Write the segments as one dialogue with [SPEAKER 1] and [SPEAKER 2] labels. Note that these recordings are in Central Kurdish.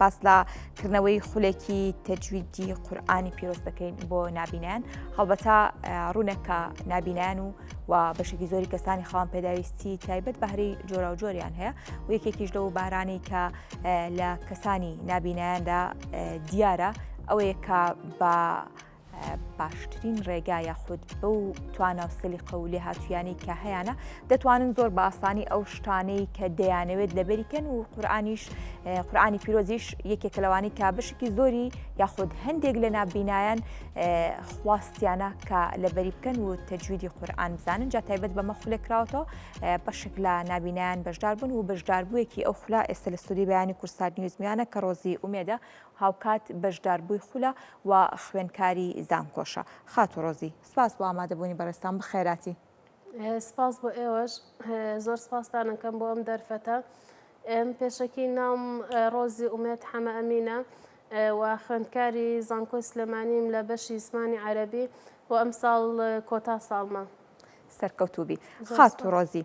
[SPEAKER 1] باس لە کردنەوەی خولێکی تەجویدی قورئانی پیرۆز دەکەین بۆ نابینایان هەڵبەتە ڕوونە کە نابینایان و و بەشێکی زۆری کەسانی خاوەن پێداویستی تایبەت بەهرەی جۆراوجۆریان هەیە و یەکێکیش لەو بارانەی کە لە کەسانی نابینایاندا دیارە ئەوەیە کە بە باشترین ڕێگا یاخود بەو توانا و سەلیقە و لێهاتوویانەی کە هەیانە دەتوانن زۆر بە ئاسانی ئەو شتانەی کە دەیانەوێت لەبەری کەن و قورئانیش قورئانی پیرۆزیش یەکێکە لەوانەی کە بەشێکی زۆری یاخود هەندێک لە نابینایان خواستیانە کە لەبەری بکەن و تەجویدی قورئان بزانن جا تایبەت بەمە خولێک کراوەتەوە بەشێک لە نابینایان بەشدار بوون و بەشداربوویەکی ئەو خولە ئێستا لە ستۆدیۆی بەیانی کوردسات نیوز میانە کە ڕۆزی ئومێدە هاوکات بەشداربووی خولە و خوێندکاری زانکۆشە. خاتوو ڕۆزی، سپاس بۆ ئامادەبوونی بەڕێزتان، بەخێرهاتی.
[SPEAKER 2] سپاس بۆ ئێوەش. زۆر سپاستان ئەکەم بۆ ئەم دەرفەتە. من پێشەکی ناوم ڕۆزی ئومێد حەمە ئەمینە و خوێندکاری زانکۆی سلێمانیم لە بەشی زمانی عەرەبی و ئەمساڵ کۆتا ساڵمە.
[SPEAKER 1] سەرکەوتوو بی. خاتوو ڕۆزی،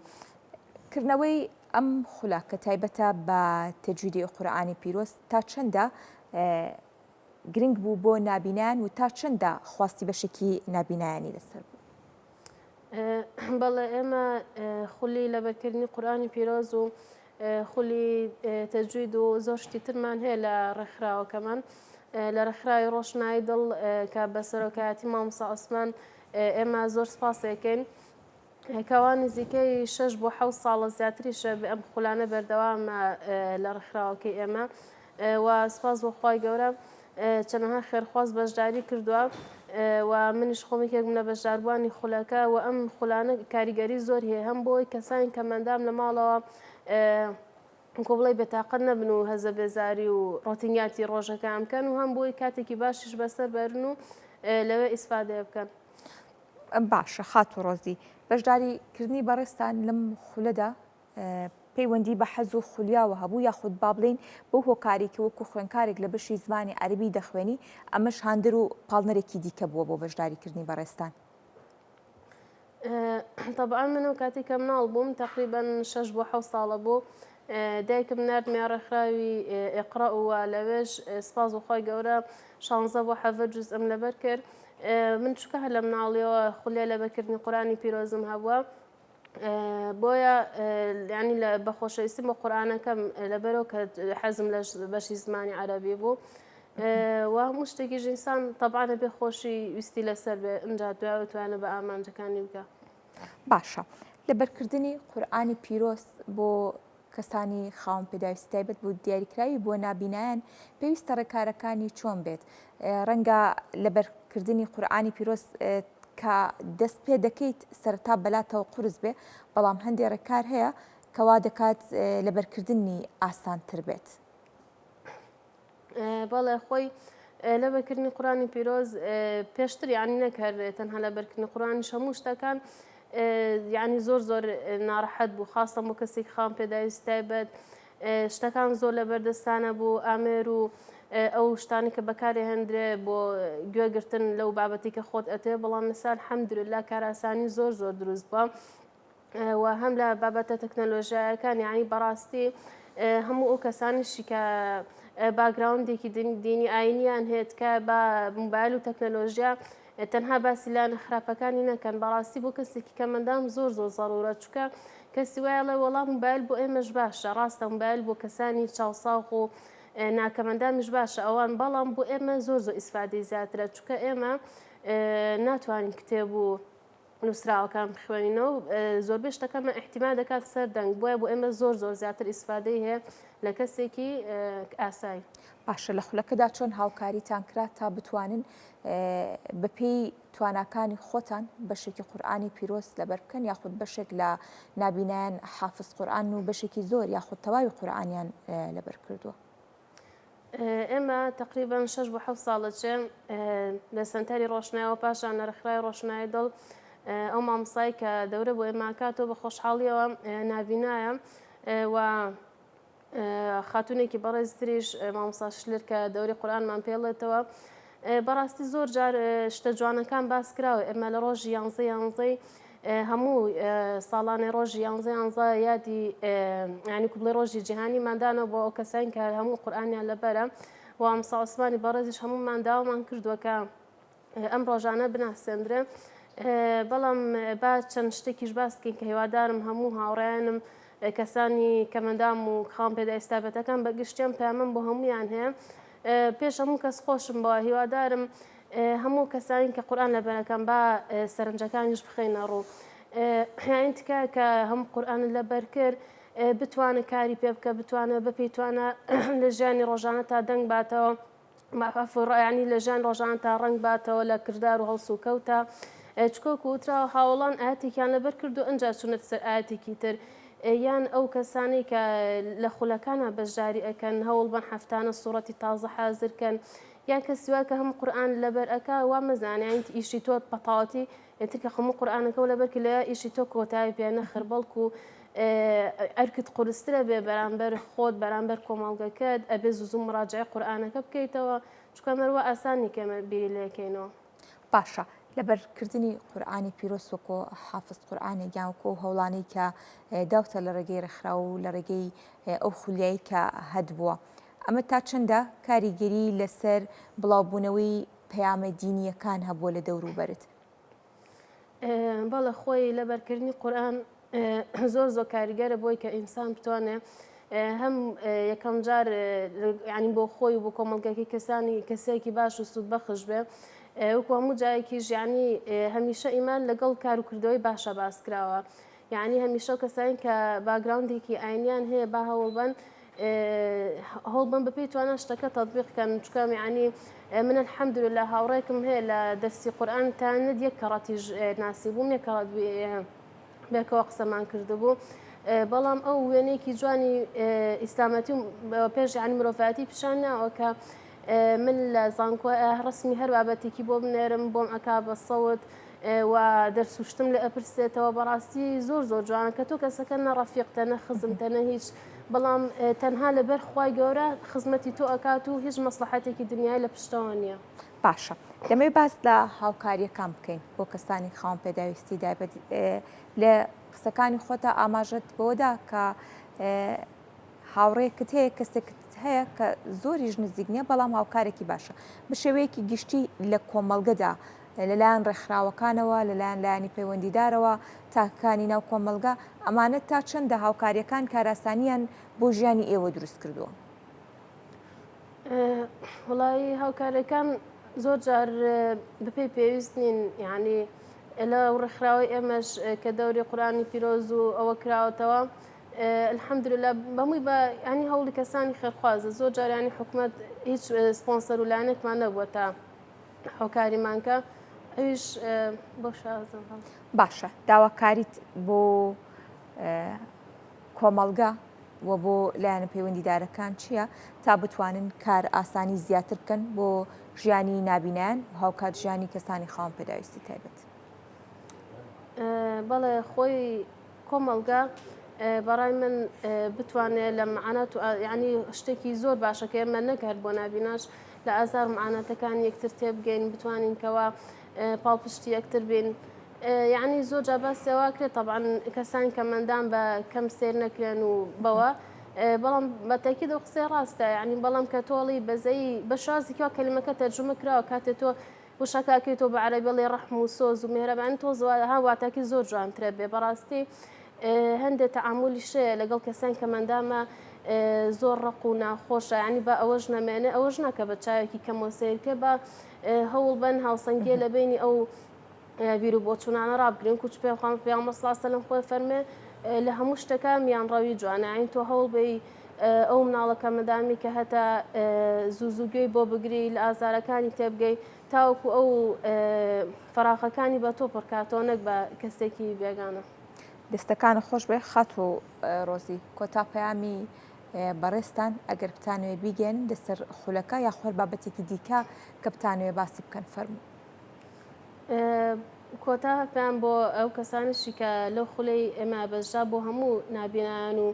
[SPEAKER 1] کردنەوەی ئەم خولە کە تایبەتە بە تەجویدی قورئانی پیرۆز تا چەندە گرنگ بوو بۆ نابینایان و تا چەندە خواستی بەشێکی نابینایانی لەسەر بوو؟
[SPEAKER 2] بەڵێ ئێمە خولی لەبەرکردنی قورئانی پیرۆز و خولی تەجوید و زۆر شتی ترمان هەیە لە ڕێکخراوەکەمان لە ڕێکخراوی ڕۆشنایی دڵ کە بە سەرۆکایەتی مامۆستا عوسمان ئێمە زۆر سپاسێکەین کەوا نزیکەی شەش بۆ حەوت ساڵە زیاتریشە ئەم خولانە بەردەوامە لە ڕێکخراوەکەی ئێمە و سپاس بۆ خوای گەورە چەنەها خێرخواز بەشداری کردووە و منیش خۆم یەکێکم لە بەشداربووانی خولەکە و ئەم خولانە کاریگەری زۆر هەیە هەم بۆی کەسانی کەمەندام لە ماڵەوە کۆ بڵێی بێتاقەت نەبن و هەزە بێزاری و ڕۆتینیاتی ڕۆژەکەیان بکەن و هەم بۆی کاتێکی باشیش بەسەر بەرن و لەوێ ئیسفادەیە بکەن.
[SPEAKER 1] باشە خاتوو ڕۆزی، بەشداری کردنی بەڕێزتان لەم خولەدا پەیوەندی بە حەز و خولیاوە هەبوو یاخود با بڵێین بەو هۆکارەی کە وەکو خوێندکارێک لە بەشی زمانی عەرەبی دەخوێنی ئەمەش هاندەر و پاڵنەرێکی دیکە بووە بۆ بەشداری کردنی بەڕێزتان؟
[SPEAKER 2] تەبعەن من ئەو کاتەی کە مناڵ بووم تەقریبەن شەش بۆ حەوت ساڵە بوو دایکم ناردمیە ڕێکخراوی ئیقرا و لەوێش سپاس بۆ خوای گەورە شانزە بۆ حەڤە جوزئم لەبەر کرد من چونکە هەر لە مناڵیەوە خولیای لەبەرکردنی قورئانی پیرۆزم هەبووە بۆیە یانی لە بە خۆشەویستیم بۆ قورئانەکەم لەبەرەوە کە حەزم لە بەشی زمانی عەرەبی بوو و هەموو شتێکیش ئینسان تەبعەن ئەبێ خۆشی ویستی لەسەر بێ ئینجا دوای توانە بە ئامانجەکانی بگا.
[SPEAKER 1] باشە لەبەرکردنی قورئانی پیرۆز بۆ کەسانی خاوەن پێداویستی تایبەت بۆ دیاریکراوی بۆ نابینایان پێویستە ڕێکارەکانی چۆن بێت ڕەنگە لەبەرکردنی قورئانی پیرۆز کە دەست پێ دەکەیت سەرەتا بەلاتەوە قورس بێ بەڵام هەندێ ڕێکار هەیە کەوا دەکات لەبەرکردنی ئاسانتر بێت.
[SPEAKER 2] بەڵێ خۆی لەبەرکردنی قورئانی پیرۆز پێشتر یعنی نەک هەر تەنها لەبەرکردنی قورئانیش هەموو شتەکان یعنی زۆر زۆر ناڕەحەت بوو خاستە بۆ کەسێک خاوەن پێداویستی تایبەت شتەکان زۆر لە بەردەستانە بوو ئامێر و ئەو شتانی کە بەکارێ هەندرێ بۆ گوێگرتن لەو بابەتی کە خۆت ئەتێ بەڵام مثال حەمدلله کاراسانی زۆر زۆر دروست بووە و هەم لە بابەتە تەکنەلۆژیایەکان یعنی بەڕاستی هەموو ئەو کەسانیشی کە background ێکی دینی ئاینیان هەیە تکایە بە موبایل و تەکنەلۆژیا تەنها باسی لایەنە خراپەکانی نەکەن بەڕاستی بۆ کەسێکی کەمەندام زۆر زۆر زەڕورە چونکە کەسی وایە وەڵام موبایل بۆ ئێمەش باشە ڕاستە موبایل بۆ کەسانی چاوساغ و ناکەمەندامیش باشە ئەوان بەڵام بۆ ئێمە زۆر زۆر ئیسفادەی زیاترە چونکە ئێمە ناتوانین کتێب و نووسراوەکان بخوێنینەوە زۆربەی شتەکانمان ئیعتیماد دەکات سەر دەنگ بۆیە بۆ ئێمە زۆر زۆر زیاتر ئیسفادەی هەیە لە کەسێکی ئاسایی.
[SPEAKER 1] باشە لە خولەکەدا چۆن هاوکاریتان کرا تا بتوانن بەپێی تواناکانی خۆتان بەشێکی قورئانی پیرۆز لەبەر بکەن یاخود بەشێک لە نابینایان حافز قورئان و بەشێکی زۆر یاخود تەواوی قورئانیان لەبەر کردووە؟
[SPEAKER 2] ئێمە تەقریبەن شەش بۆ حەوت ساڵە چێ لە سەنتەری ڕۆشنایەوە پاشان لە ڕێکخراوی ڕۆشنایی دڵ ئەو مامۆستای کە دەورە بۆ ئێمە کاتەوە بە خۆشحاڵیەوە نابینایە و خاتونێکی بەڕێزتریش مامۆستا شلر کە دەوری قورئانمان پێڵێتەوە بەڕاستی زۆر جار شتە جوانەکان باس کراوە ئێمە لە ڕۆژی یانزە یانزەی. هەموو ساڵانێ ڕۆژی یانزە یانزە یادی یانی کوبڵێ ڕۆژی جیهانیمان دانەوە بۆ ئەو کەسانی کە هەموو قورئانیان لەبەرە و مامۆستا عوسمانی بەڕێزیش هەموومان داوامان کردووە کە ئەم ڕۆژانە بناسێندرێ بەڵام با چەند شتێکیش باس بکەین کە هیوادارم هەموو هاوڕێیانم کەسانی کەمەندام و خاوەن پێداویست تایبەتەکان بە گشتی ئەم پەیامەم بۆ هەمویان هەیە پێش هەموو کەس خۆشم بەوە هیوادارم هەموو کەسانی کە قورئان لەبەرەکەن با سەرنجەکانیش بخەینە ڕوو یانی تکایە کە هەموو قورئانت لەبەر کرد بتوانە کاری پێ بکە بتوانە بەپێی توانە لە ژیانی ڕۆژانە تا دەنگ باتەوە ینی لە ژیان ڕۆژان تا ڕەنگ باتەوە لە کردار و هەڵسوکەوتە چکۆک وتراوە هاوڵان ئاەتێکیان لەبەر کرد و ئەجا چونەتە سەر ئاەتێکی تر یان ئەو کەسانەی کە لە خولەکانە بەشداری ئەکەن هەوڵبەن هەفتانە سوڕەتی تازە حازر کەن یان کەسی وا کە هەموو قورئان لەبەر ئەکا وا مەزانە یانی ئیشی تۆ بەتەواوەتی ئیتر کە هەموو قورئانەکەو لەبەر کرد لەویا ئیشی تۆ کۆتایی پێ نەخر بەڵکو ئەرکت قورسترە بێ بەرامبەر خۆت بەرامبەر کۆمەڵگەکەت ئەبێ زوو زوو مراجعەی قورئانەکە بکەیتەوە چونکە ئەمە وا ئاسان نی کە ئێمە بیری لێکەینەوە.
[SPEAKER 1] باشە لەبەر کردنی قورئانی پیرۆز وەکۆ حافز قورئانێک یان وەکۆ ئەو هەوڵانەی کە داوتە لە ڕێگەی ڕێکخراو و لە ڕێگەی ئەو خولیایی کە هەتبووە ئەمە تا چەندە کاریگەری لەسەر بڵاوبوونەوەی پەیامە دینییەکان هەبووە لە دەوروبەرت؟
[SPEAKER 2] بەڵێ خۆی لەبەرکردنی قورئان زۆر زۆر کاریگەرە بۆی کە ئینسان بتوانێ هەم یەکەم جار ینی بۆ خۆی و بۆ کۆمەڵگەکەی کەسانی کەسێکی باش و سوود بەخش بێ وەکو هەموو جایەکی ژیانی هەمیشە ئیمان لەگەڵ کار و کردەوەی باشە باس کراوە یعنی هەمیشە کەسانی کە background ێکی ئاینیان هەیە با هەوڵبەن هەوڵبەن بەپێی توانا شتەکە تەتبیق کەن چونکە یعنی من الحمدلله هاوڕێکم هەیە لە دەرسی قورئان تەنانەت یەک کەڕەتیش ناسی بووم یەک کەڕەت بێکەوە قسەمان کردبوو بەڵام ئەو وێنەیەکی جوانی ئیسلامەتی و پێش یعنی مرۆڤایەتی پیشان ناوە کە من لە زانکۆ ڕسمی هەر بابەتێکی بۆ بنێرم بۆم ئەکا بە سەوت و دەرس و شتم لێ ئەپرسێتەوە بەڕاستی زۆر زۆر جوانە کە تۆ کەسەکە نە ڕەفیقتە نە خزمتە نە هیچ بەڵام تەنها لەبەر خوای گەورە خزمەتی تۆ ئەکات و هیچ مەسڵەحەتێکی دنیای لە پشتەوە نییە.
[SPEAKER 1] باشە دەمەوێت باس لە هاوکارییەکان بکەین بۆ کەسانی خاوەن پێداویستی تایبەت لە قسەکانی خۆتا ئاماژەت بەوەدا کە هاوڕێکت هەیە کەسێکت هەیە کە زۆریش نزیک نییە بەڵام هاوکارێکی باشە بە شێوەیەکی گشتی لە کۆمەڵگەدا لەلایەن ڕێکخراوەکانەوە، لەلایەن لایەنی پەیوەندیدارەوە، تاکەکانی ناو کۆمەڵگە، ئەمانە تا چەندە هاوکارییەکان کارئاسانییان بۆ ژیانی ئێوە دروست کردووە؟
[SPEAKER 2] وەڵایی هاوکارییەکان زۆر جار بەپێی پێویست نین، یانی لە ڕێکخراوەی ئێمەش کە دەوری قورئانی پیرۆز و ئەوە کراوەتەوە، الحمدللە هەمووی بە یانی هەوڵی کەسانی خێرخوازە، زۆر جار یانی حکومەت هیچ سپۆنسەر و لایەنێکمان نەبووە تا هاوکاریمان کە ئەویش بۆ شازم.
[SPEAKER 1] باشە داواکاریت بۆ کۆمەڵگە و بۆ لایەنە پەیوەندیدارەکان چییە تا بتوانن کار ئاسانی زیاتر بکەن بۆ ژیانی نابینایان و هاوکات ژیانی کەسانی خاوەن پێداویستی تایبەت؟
[SPEAKER 2] بەڵێ خۆی کۆمەڵگە بەڕای من بتوانێت لە معانات و یعنی شتێکی زۆر باشە کە ئێمە نەک هەر بۆ نابیناش لە ئازار و معاناتەکانی یەکتر تێبگەین بتوانین کەوا پاڵپشتی یەکتر بین یعنی زۆر جا باسی ئەوە کرێت تەبعەن کەسان کەمەندان بە کەم سێر نەکرێن و بەوە بەڵام بە تاکید ئەو قسەی ڕاستە یعنی بەڵام کە تۆڵی بەزەی بە شازی کوا کەلیمەکە تەرجومە کراوە کاتێ تۆ وشەکە ئەکەی تۆ بە عەرەبی بڵێ ڕەحم و سۆز و مێهرەبانی تۆز ها واتاکی زۆر جوانترە بێ بەڕاستی هەندێک تەعامولیش هەیە لەگەڵ کەسان کە مەندامە زۆر ڕق و ناخۆشە ینی بە ئەوەش نەمێنێ ئەوەش ناکە بە چاوێکی کەمەوە سیرکە بە هەوڵ بن هاوسەنگیە لە بینی ئەو بیر و بۆچوونانە ڕابگرن کوچ پێخوان پێغەمبەر صلی الله علیه و سلم خۆی فەرمێ لە هەموو شتەکە میان ڕەوی جوانە یانی تۆ هەوڵ بەی ئەو مناڵە کەمەدامی کە هەتا زوو زوو گوێی بۆ بگری لە ئازارەکانی تێبگەی تاوەکو ئەو فەراغەکانی بە تۆ پڕکاتەوە نەک بە کەسێکی بێگانە.
[SPEAKER 1] دەستەکانت خۆش بێ خاتوو ڕۆزی کۆتا پەیامی بەڕێزتان ئەگەر بتانەوێ بیگەن لەسەر خولەکە یاخۆ هەر بابەتێکی دیکە کە بتانەوێ باسی بکەن فەرموو.
[SPEAKER 2] کۆتا پەیام بۆ ئەو کەسانەشی کە لەو خولەی ئێمە بەشدا بۆ هەموو نابینایان و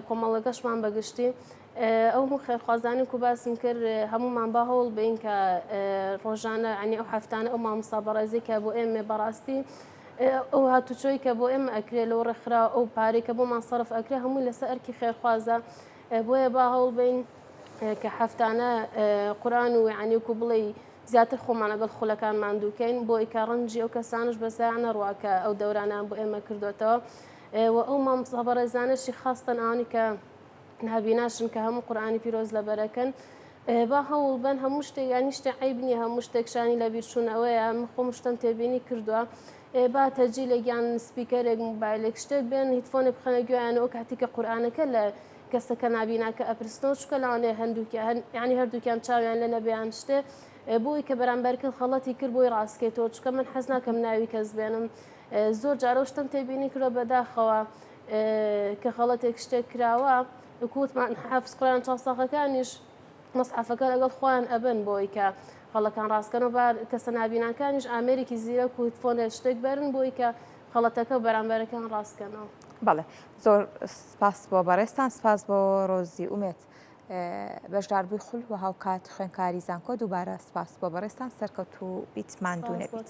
[SPEAKER 2] کۆمەڵگەشمان بەگشتی ئەو هەموو خێرخوازانی کو باسم کرد هەمومان با هەوڵ بین کە ڕۆژانە ینی ئەو هەفتانە ئەو مامۆستا بەڕێزی کە بۆ ئێمە بەڕاستی. ئەو هاتوچۆی کە بۆ ئێمە ئەکرێ لەو ڕێکخراوە ئەو پارەی کە بۆمان سەرف ئەکرێ هەمووی لەسەر ئەرکی خێرخوازە بۆیە با هەوڵ بین کە هەفتانە قورئان و یعنی وەکو بڵێی زیاتر خۆمان لەگەڵ خولەکان ماندووکەین بۆ ئەوی کە ڕەنجی ئەو کەسانش بە زایع نەڕوا کە ئەو دەورانیان بۆ ئێمە کردوێتەوە و ئەو مامۆستا بەڕێزانەشی خاستەن ئەوانی کە نابیناشن کە هەموو قورئانی پیرۆز لەبەرەکەن با هەوڵ بەن هەموو شتێک یانی شتێ عەیب نییە هەموو شتێک شانی لەبیرچوونەوەیە من خۆم شتم تێبینی کردووە با تەجیلێک یان speaker ێک موبایلێک شتێک بێن headphone ێک بخەنە گوێیان ئەو کاتی کە قورئانەکە لە کەسەکە نابیناکە ئەپرسنەوە چونکە لەوانەیە هەندووکیان یانی هەردووکیان چاویان لێ نەبێ یان شتێ بۆی کە بەرامبەرکە خەڵەتی کرد بۆی ڕاستکەیتەوە چونکە من حەز ناکەم ناوی کەس بێنم زۆر جارە شتم تێبینی کردوە بەداخەوە کە خەڵەتێک شتێک کراوە وەکو وتمان حافز قورئان چاوساغەکانیش مەسحەفەکە لەگەڵ خۆیان ئەبەن بۆی کە خەڵەکان ڕاستکەنەوە با کەسە نابیناکانیش ئامێرێکی زیرەک و headphone ێک شتێک بەرن بۆی کە خەڵەتەکە و بەرامبەرەکان ڕاستکەنەوە.
[SPEAKER 1] بەڵێ زۆر سپاس بۆ بەڕێزتان سپاس بۆ ڕۆزی ئومێد بەشداربووی خول و هاوکات خوێنکاری زانکۆ دووبارە سپاس بۆ بەڕێزتان سەرکەوتوو بیت ماندوو نەبیت.